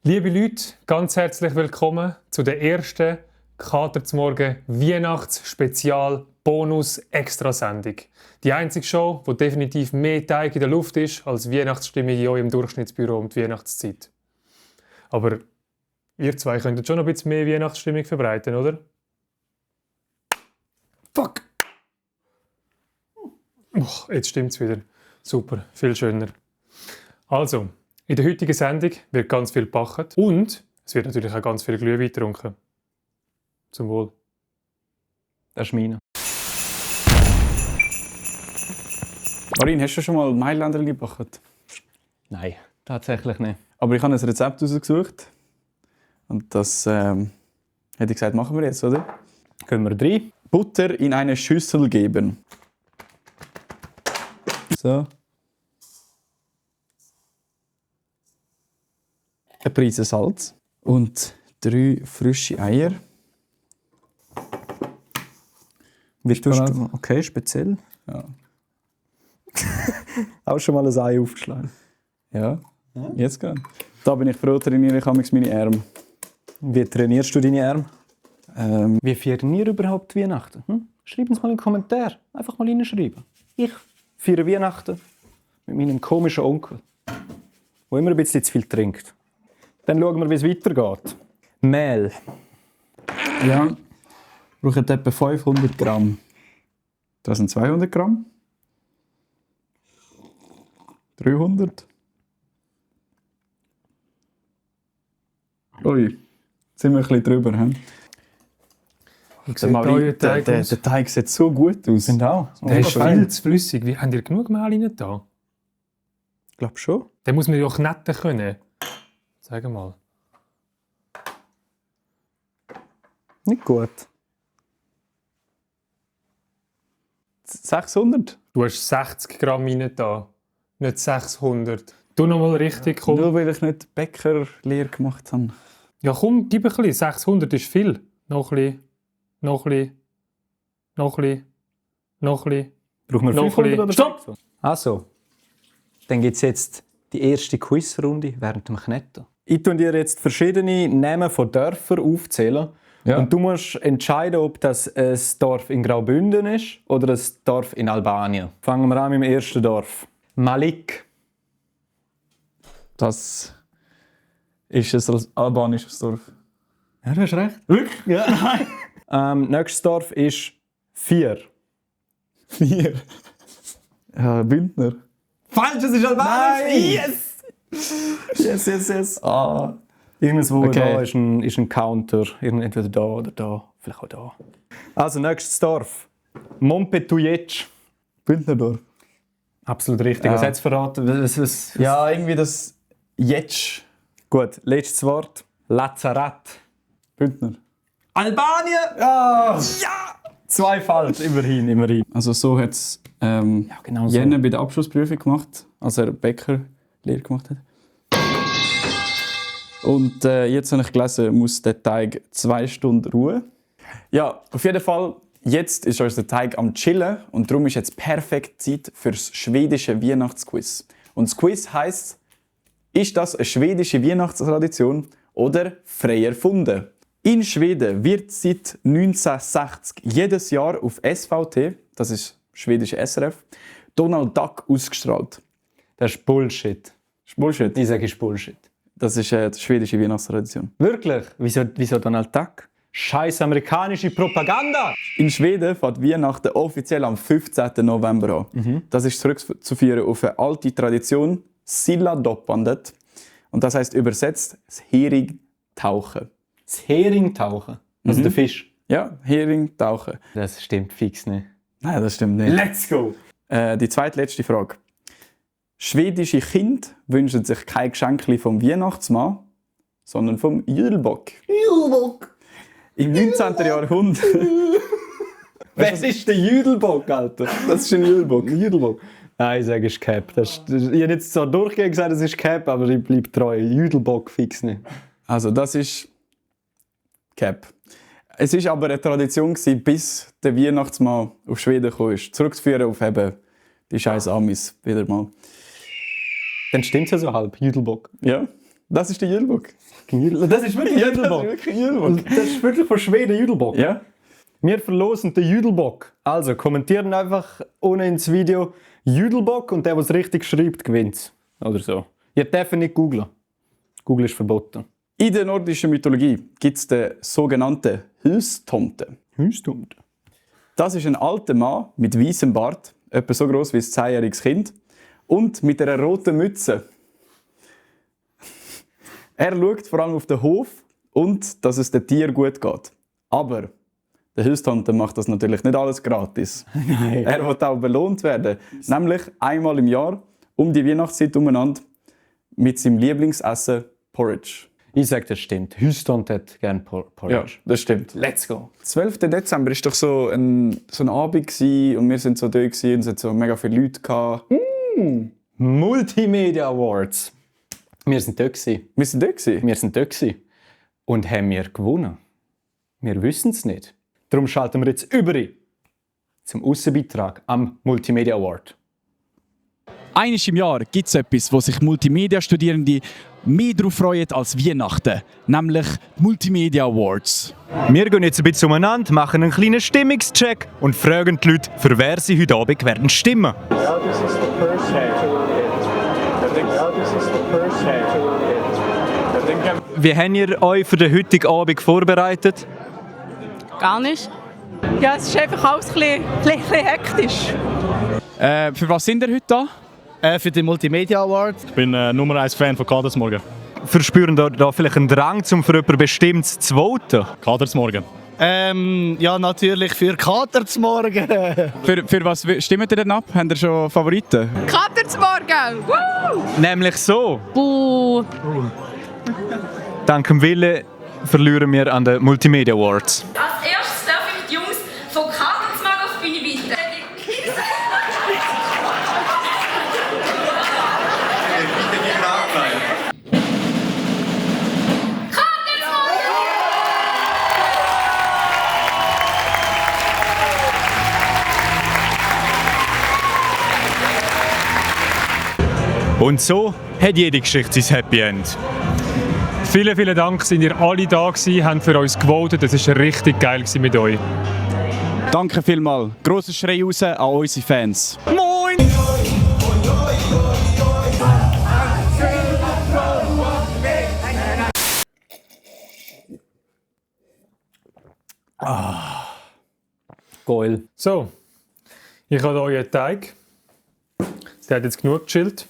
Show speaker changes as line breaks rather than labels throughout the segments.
Liebe Leute, ganz herzlich willkommen zu der ersten Kater zum Morgen Weihnachts-Spezial Bonus-Extrasendung. Die einzige Show, wo definitiv mehr Teig in der Luft ist als Weihnachtsstimmung in eurem Durchschnittsbüro um die Weihnachtszeit. Aber ihr zwei könntet schon noch ein bisschen mehr Weihnachtsstimmung verbreiten, oder? Fuck! Jetzt stimmt's wieder. Super, viel schöner. Also, in der heutigen Sendung wird ganz viel gebacken und es wird natürlich auch ganz viel Glühwein getrunken. Zum Wohl.
Das ist meine.
Marin, hast du schon mal Mailänder gebacken?
Nein, tatsächlich nicht.
Aber ich habe ein Rezept rausgesucht. Und das hätte ich gesagt, machen wir jetzt, oder?
Gehen wir rein.
Butter in eine Schüssel geben. So. Eine Prise Salz. Und 3 frische Eier.
Wie tust du? Okay, speziell.
Ja.
Auch schon mal ein Ei aufgeschlagen.
Ja, jetzt gerade. Da bin ich froh, trainiere ich manchmal meine Arme.
Wie trainierst du deine Arme? Wie feiern ihr überhaupt Weihnachten? Schreibt uns mal in den Kommentar. Einfach mal reinschreiben. Ich feiere Weihnachten mit meinem komischen Onkel, der immer ein bisschen zu viel trinkt. Dann schauen wir, wie es weitergeht. Mehl.
Ja, ich brauche etwa 500 Gramm. Das sind 200 Gramm. 300. Ui, jetzt sind wir ein bisschen drüber. He? Der Teig sieht so gut aus.
Genau.
Der ist viel zu flüssig. Habt ihr genug Mehl rein da?
Ich glaube schon.
Den muss man ja auch kneten können. Sag mal.
Nicht gut.
600?
Du hast 60 Gramm rein da, nicht 600. Du noch mal richtig, komm.
Nur weil ich nicht Bäckerlehre gemacht habe.
Ja komm, gib ein bisschen. 600 ist viel. Noch ein bisschen. Noch ein bisschen. Noch ein bisschen. Noch ein bisschen.
Brauchen wir
Noch
500
ein
oder
Stopp!
so? Also, dann gibt es jetzt die erste Quizrunde während dem Kneten. Ich tue dir jetzt verschiedene Namen von Dörfern aufzählen.
Ja.
Und du musst entscheiden, ob das ein Dorf in Graubünden ist oder ein Dorf in Albanien. Fangen wir an mit dem ersten Dorf. Malik.
Das ist ein albanisches Dorf.
Ja, du hast recht. Wirklich? Ja. Nächstes Dorf ist 4.
4. Ja, Bündner.
Falsch, es ist Albanisch!
Nein!
Yes!
Yes. Ah.
Irgendwo
Okay.
da ist ein Counter. Entweder da oder da. Vielleicht auch da. Also, nächstes Dorf. Montpellier.
Bündnerdorf.
Absolut richtig.
Ja.
Was hat es verraten? Was?
Ja, irgendwie das Jetsch.
Gut, letztes Wort. Lazarett.
Bündner.
Albanien! Ja! 2 falsch, immerhin.
Also so hat es
genau so.
Jenne bei der Abschlussprüfung gemacht, als er Bäckerlehre gemacht hat. Und jetzt habe ich gelesen, muss der Teig 2 Stunden ruhen. Ja, auf jeden Fall, jetzt ist unser Teig am Chillen und darum ist jetzt perfekt Zeit für das schwedische Weihnachtsquiz. Und das Quiz heisst, ist das eine schwedische Weihnachtstradition oder frei erfunden? In Schweden wird seit 1960 jedes Jahr auf SVT, das ist schwedische SRF, Donald Duck ausgestrahlt.
Das ist Bullshit.
Ist Bullshit.
Ich sage, es ist Bullshit.
Das ist die schwedische Weihnachtstradition.
Wirklich? Wieso Donald Duck? Scheiß amerikanische Propaganda!
In Schweden fängt Weihnachten offiziell am 15. November an. Das ist zurückzuführen auf eine alte Tradition, Silladoppandet. Und das heißt übersetzt das Heringtauchen.
Das Heringtauchen. Also der Fisch.
Ja, Heringtauchen.
Das stimmt fix nicht.
Nein, das stimmt nicht.
Let's go!
Die zweitletzte Frage. Schwedische Kinder wünschen sich kein Geschenk vom Weihnachtsmann, sondern vom Jülbock.
Jüdelbock!
Im 19. Jahrhundert.
Was ist der Jüdelbock, Alter?
Das ist ein Jülbock.
Jüdelbock. Nein, ich sage, es ist Cap. Ich habe jetzt zwar durchgehend gesagt, es ist Cap, aber ich bleibe treu. Jüdelbock fix nicht.
Also das ist Cap. Es war aber eine Tradition, bis der Weihnachtsmann auf Schweden kam. Zurückzuführen auf eben die scheiß Amis wieder mal.
Dann stimmt es ja so halb, Jüdelbock.
Ja. Das ist der Jüdelbock.
Das ist wirklich
Ja,
Jüdelbock.
das ist wirklich ein Jüdelbock.
Das ist wirklich von Schweden Jüdelbock.
Ja?
Wir verlosen den Jüdelbock. Also kommentieren einfach unten ins Video Jüdelbock und der es richtig schreibt, gewinnt. Oder so. Ihr dürft nicht googlen. Google ist verboten.
In der nordischen Mythologie gibt es den sogenannten Hustomte.
Hüstumte.
Das ist ein alter Mann mit weißem Bart, etwa so groß wie ein 10-jähriges Kind, und mit einer roten Mütze. Er schaut vor allem auf den Hof und dass es den Tieren gut geht. Aber der Hustomte macht das natürlich nicht alles gratis.
Nein.
Er will auch belohnt werden. Nämlich einmal im Jahr, um die Weihnachtszeit umeinander, mit seinem Lieblingsessen Porridge.
Ich sage, das stimmt. Hüstumte hat gerne
Ja,
Porridge.
das stimmt.
Let's go.
12. Dezember war doch so ein Abend gewesen, und wir sind so da gewesen, und es hat so mega viele Leute gehabt.
Multimedia Awards. Wir sind dort gewesen.
Wir sind da gewesen.
Wir sind dort gewesen. Und haben wir gewonnen? Wir wissen es nicht. Darum schalten wir jetzt über zum Aussenbeitrag am Multimedia Award.
Einmal im Jahr gibt es etwas, wo sich Multimedia-Studierende mehr darauf freuen als Weihnachten, nämlich die Multimedia Awards.
Wir gehen jetzt ein bisschen umeinander, machen einen kleinen Stimmungscheck und fragen die Leute, für wer sie heute Abend werden stimmen.
Now this is the first Now this is the first
Wie habt ihr euch für den heutigen Abend vorbereitet?
Gar nicht. Ja, es ist einfach alles ein bisschen hektisch.
Für was sind ihr heute da?
Für den Multimedia Award.
Ich bin Nummer 1 Fan von Kadersmorgen.
Verspüren da vielleicht einen Drang, um für jemanden Bestimmtes zu voten?
Kadersmorgen.
Ja, natürlich für Kater zum Morgen.
Für was stimmt ihr denn ab? Habt ihr schon Favoriten?
Kater zum Morgen! Woo!
Nämlich so.
Buh!
Dank dem Willen verlieren wir an den Multimedia Awards.
Als erstes darf ich die Jungs von Kadersmorgen auf die Bühne bitten.
Und so hat jede Geschichte sein Happy End.
Vielen Dank, sind ihr alle da gewesen, habt für uns gewotet. Das war richtig geil mit euch.
Danke vielmals. Grosser Schrei raus an unsere Fans.
Moin! Geil.
So, ich habe hier euren Teig. Der hat jetzt genug gechillt.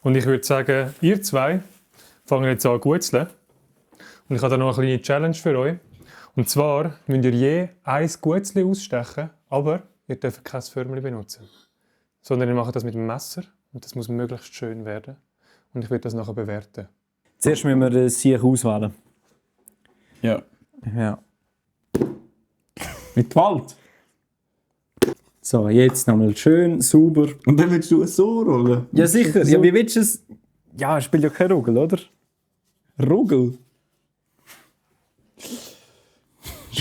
Und ich würde sagen, ihr zwei fangen jetzt an zu gutzeln. Und ich habe da noch eine kleine Challenge für euch. Und zwar müsst ihr je ein Gutzli ausstechen, aber ihr dürft kein Förmchen benutzen. Sondern ihr macht das mit dem Messer und das muss möglichst schön werden. Und ich werde das nachher bewerten.
Zuerst müssen wir den Sieg auswählen.
Ja.
Ja.
Mit Gewalt.
So, jetzt nochmal schön, sauber.
Und dann willst du es so rollen?
Ja, sicher. Ja, wie willst du es? Ja, es spielt ja kein Rugel, oder?
Rugel?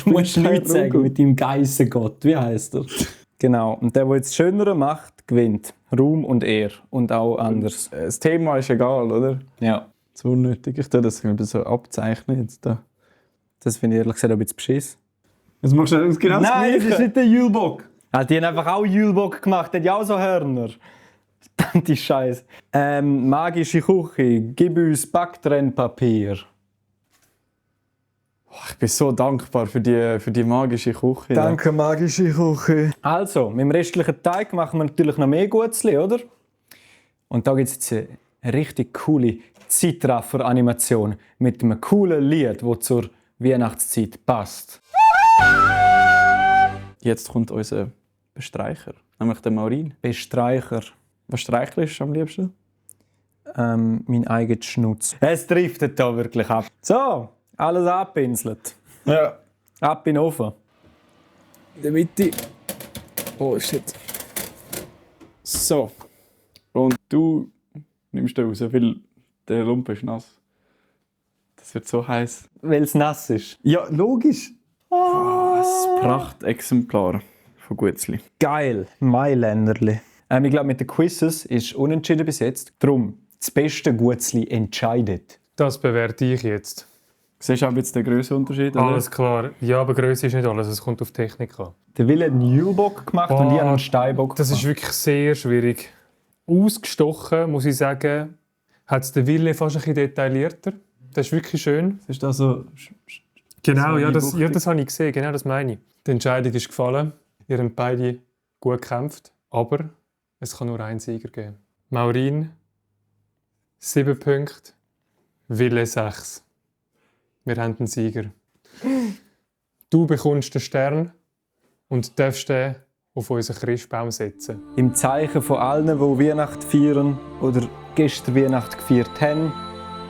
Du musst nichts sagen mit deinem Geissengott. Wie heisst er? Genau. Und der jetzt schöner macht, gewinnt. Ruhm und Ehr. Und auch anders.
Das Thema ist egal, oder?
Ja.
So unnötig. Ich tue das so abzeichnen jetzt da.
Das finde ich ehrlich gesagt ein bisschen beschiss.
Was machst du genau
Nein, das ist nicht der Jülbock. Die haben einfach auch Jülbock gemacht. Der hat ja auch so Hörner. Verdammte Scheiße. Magische Küche. Gib uns Backtrennpapier.
Ich bin so dankbar für die magische Küche.
Danke, magische Küche. Also, mit dem restlichen Teig machen wir natürlich noch mehr Gutzli, oder? Und da gibt es jetzt eine richtig coole Zeitraffer-Animation mit einem coolen Lied, das zur Weihnachtszeit passt.
Jetzt kommt unser Bestreicher, nämlich der Maurin.
Bestreicher.
Was streichelst du am liebsten?
Mein eigener Schnutz. Es driftet da wirklich ab. So, alles abpinselt.
Ja.
Ab in den Ofen.
In der Mitte. Oh shit. So. Und du nimmst den raus, weil der Lumpen ist nass. Das wird so heiß.
Weil es nass ist.
Ja, logisch. Das Prachtexemplar von Gutzli.
Geil. Mailänderli. Ich glaube, mit den Quizzes ist unentschieden bis jetzt. Darum das beste Gutzli entscheidet.
Das bewerte ich jetzt.
Siehst du aber jetzt den Grössenunterschied? Oder?
Alles klar. Ja, aber Größe ist nicht alles. Es kommt auf Technik an.
Der Wille hat einen Julbock gemacht und ich habe einen Steinbock
Das ist
gemacht.
wirklich sehr schwierig. Ausgestochen, muss ich sagen, hat es der Wille fast ein bisschen detaillierter. Das ist wirklich schön.
Ist das so...
Genau,
so
ja, das
einbuchtig?
habe ich gesehen. Genau das meine ich. Die Entscheidung ist gefallen. Ihr habt beide gut gekämpft. Aber es kann nur einen Sieger geben. Maurin, 7 Punkte. Wille 6. Wir haben einen Sieger. Du bekommst den Stern und darfst den auf unseren Christbaum setzen.
Im Zeichen von allen, die Weihnachten feiern oder gestern Weihnachten gefeiert haben,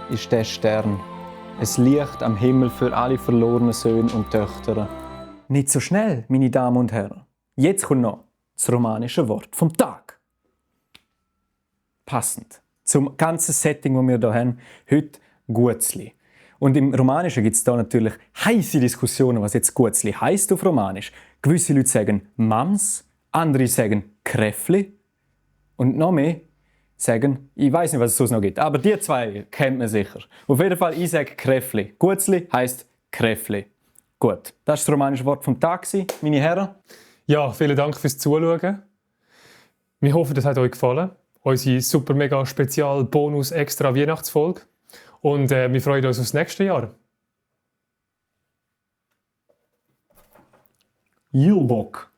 ist der Stern. Ein Licht am Himmel für alle verlorenen Söhne und Töchter. Nicht so schnell, meine Damen und Herren. Jetzt kommt noch das romanische Wort vom Tag. Passend zum ganzen Setting, das wir hier haben, heute Gutzli. Und im Romanischen gibt es da natürlich heiße Diskussionen, was jetzt Gutzli heisst auf Romanisch. Gewisse Leute sagen Mams, andere sagen Kräfli und noch mehr sagen, ich weiß nicht, was es sonst noch gibt, aber die zwei kennt man sicher. Auf jeden Fall, ich sage Kräfli. Gutzli heisst Kräfli. Gut, das war das romanische Wort vom Tag, meine Herren.
Ja, vielen Dank fürs Zuschauen. Wir hoffen, das hat euch gefallen. Unsere super mega Spezial Bonus extra Weihnachtsfolge. Und wir freuen uns aufs nächste Jahr.
Julbock.